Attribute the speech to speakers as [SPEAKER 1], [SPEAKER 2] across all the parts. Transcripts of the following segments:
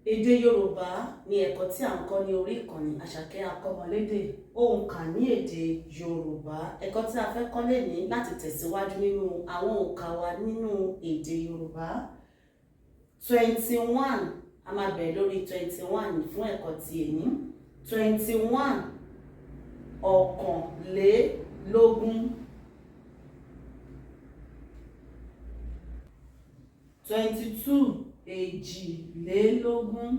[SPEAKER 1] Èdè Yorùbá ni ẹ̀kọ́ tí à ń kọ́ ní orí ìkànnì Àṣàkẹ́ Akọ́mọlédè. Òǹkà ní èdè Yorùbá. Ẹ̀kọ́ tí a fẹ́ kọ́ lénìí láti tẹ̀síwájú nínú àwọn òǹkà wa nínú èdè Yorùbá. 21, a máa bẹ̀rẹ̀ lórí 21 fún ẹ̀kọ́ ti èní. 21, ọ̀kànlélógún. 22, èjìlélógún.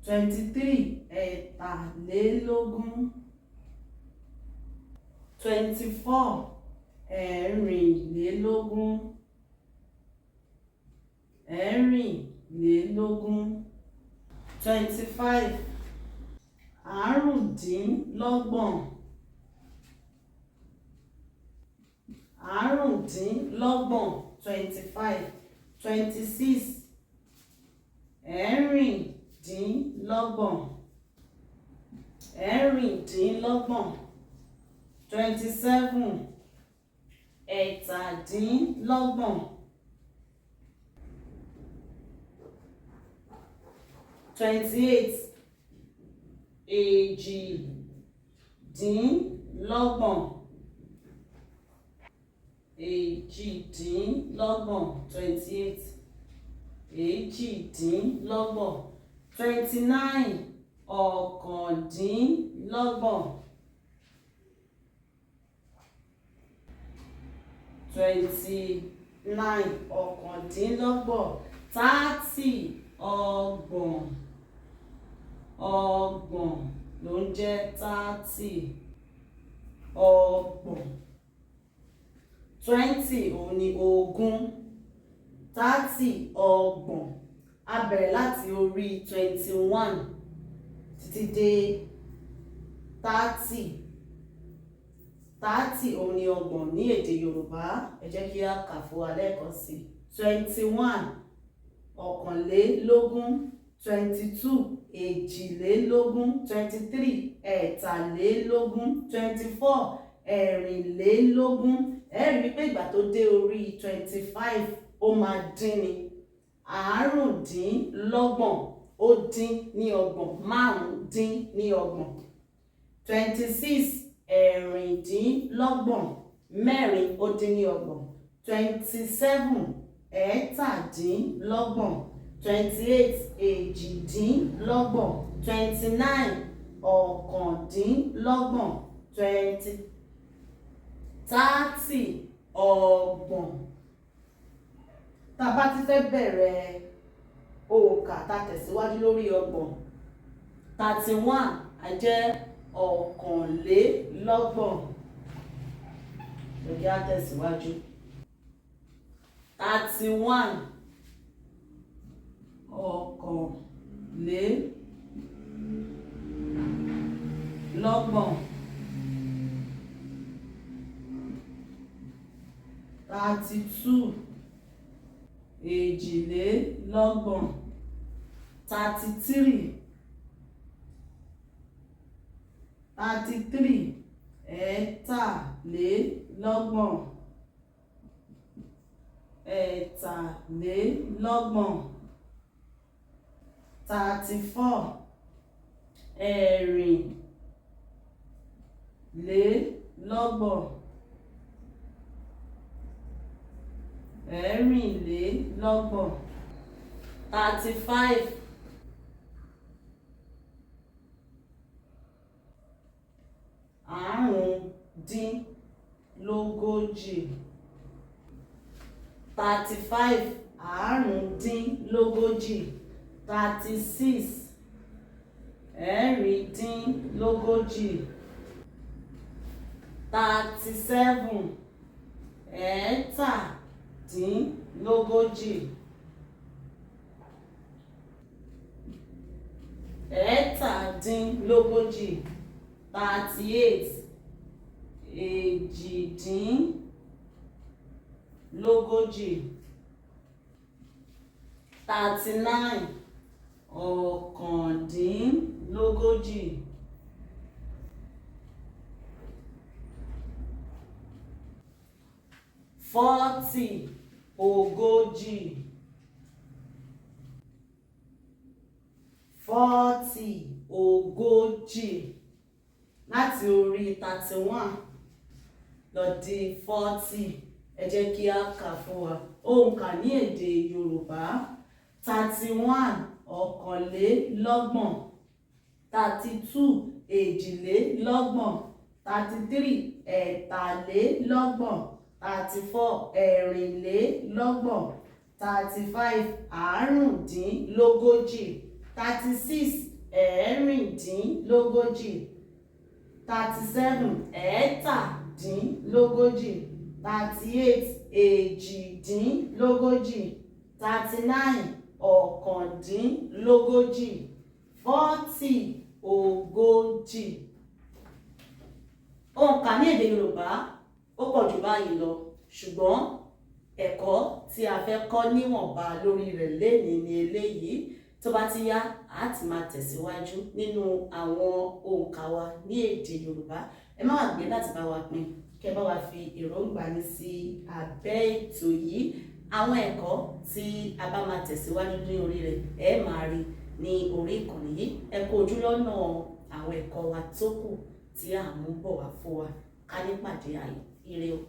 [SPEAKER 1] 23, ẹ̀tàlélógún. 24, ẹ̀rìnlélógún. Ẹ̀rìnlélógún. 25, àrùndínlọ́gbọ̀n. Àrùndínlọ́gbọ̀n, 25. 26, ẹ̀rìndínlọ́gbọ̀n. Ẹ̀rìndínlọ́gbọ̀n. 27, ẹ̀tàdínlọ́gbọ̀n. 28, èjìdínlọ́gbọ̀n. Èjìdínlọ́gbọ̀n, 28. Èjìdínlọ́gbọ̀n. 29, ọ̀kàndínlọ́gbọ̀n. 29, ọ̀kàndínlọ́gbọ̀n. 30, ọgbọ̀n. Ọgbọ̀n ló ń jẹ́ 30. Ọgbọ̀n. 20 òun ni ogún. 30, ọgbọ̀n. A bẹ̀rẹ̀ láti orí 21 títí dé 30. 30 òun ni ọgbọ̀n ní èdè Yorùbá. Ẹ jẹ́ kí a kà fún wa lẹ́ẹ̀kan sí i. 21, ọ̀kànlélógún. 22, èjìlélógún. 23, ẹ̀tàlélógún. 24, ẹ̀rìnlélógún. Ẹ rí i pé ìgbà tó dé orí 25, ó máa dín ni. Àrùndínlọ́gbọ̀n, ó dín ní ọgbọ̀n, márùn-ún dín ní ọgbọ̀n. 26, ẹ̀rìndínlọ́gbọ̀n, mẹ́rin ó dín ní ọgbọ̀n. 27, ẹ̀ẹ́tàdínlọ́gbọ̀n. 28, èjìdínlọ́gbọ̀n. 29, ọ̀kàndínlọ́gbọ̀n. 30, ọgbọ̀n. Tá a bá ti fẹ́ bẹ̀rẹ̀ òǹkà tá a tẹ̀síwájú lórí ọgbọ̀n, 31 á jẹ́ ọ̀kànlélọ́gbọ̀n. Ẹ jẹ́ á tẹ̀síwájú. 31, ọ̀kànlélọ́gbọ̀n. 32, èjìlélọ́gbọ̀n. 33, 33, ẹ̀ẹ́tàlélọ́gbọ̀n. Ẹ̀ẹ́tàlélọ́gbọ̀n. 34, ẹ̀rìnlélọ́gbọ̀n. Ẹ̀rìnlélọ́gbọ̀n. 35, àrùndínlógójì. 35, àrùndínlógójì. 36, ẹ̀rìndínlógójì. 37, ẹ̀ẹ́tàdínlógójì. Ẹ̀ẹ́tàdínlógójì. 38, èjìdínlógójì. 39, ọ̀kàndínlógójì. 40, Ogójì. 40, ogójì. Láti orí 31 lọ di 40. Ẹ jẹ́ kí a kà fún wa. Òǹkà ní èdè Yorùbá: 31, 31, 32, 32, 33, 33, 34, 34, 35, 35, 36, 36, 37, 37, 38, 38, 39, 39, 40, 40. Òǹkà ní èdè Yorùbá ó pọ̀ jù báyìí lọ, ṣùgbọ́n ẹ̀kọ́ tí a fẹ́ kọ́ níwọ̀nba lórí rẹ̀ lénìí ni eléyìí. Tó bá ti yá, a ti máa tẹ̀síwájú nínú àwọn òǹkà wa ní èdè Yorùbá. Ẹ má gbàgbé láti bá wa pín, kẹ́ bá wa fi èròǹgbà yín sí abẹ́ ètò yìí. Àwọn ẹ̀kọ́ tí a bá máa tẹ̀síwájú ní orí rẹ̀ ẹ máa rí ní orí ìkànnì yìí. Ẹ kú ojú lọ́nà àwọn ẹ̀kọ́ wa tó kù tí à ń mú bọ̀ wá fún wa. Ká nípàdé ayọ̀. Ire o.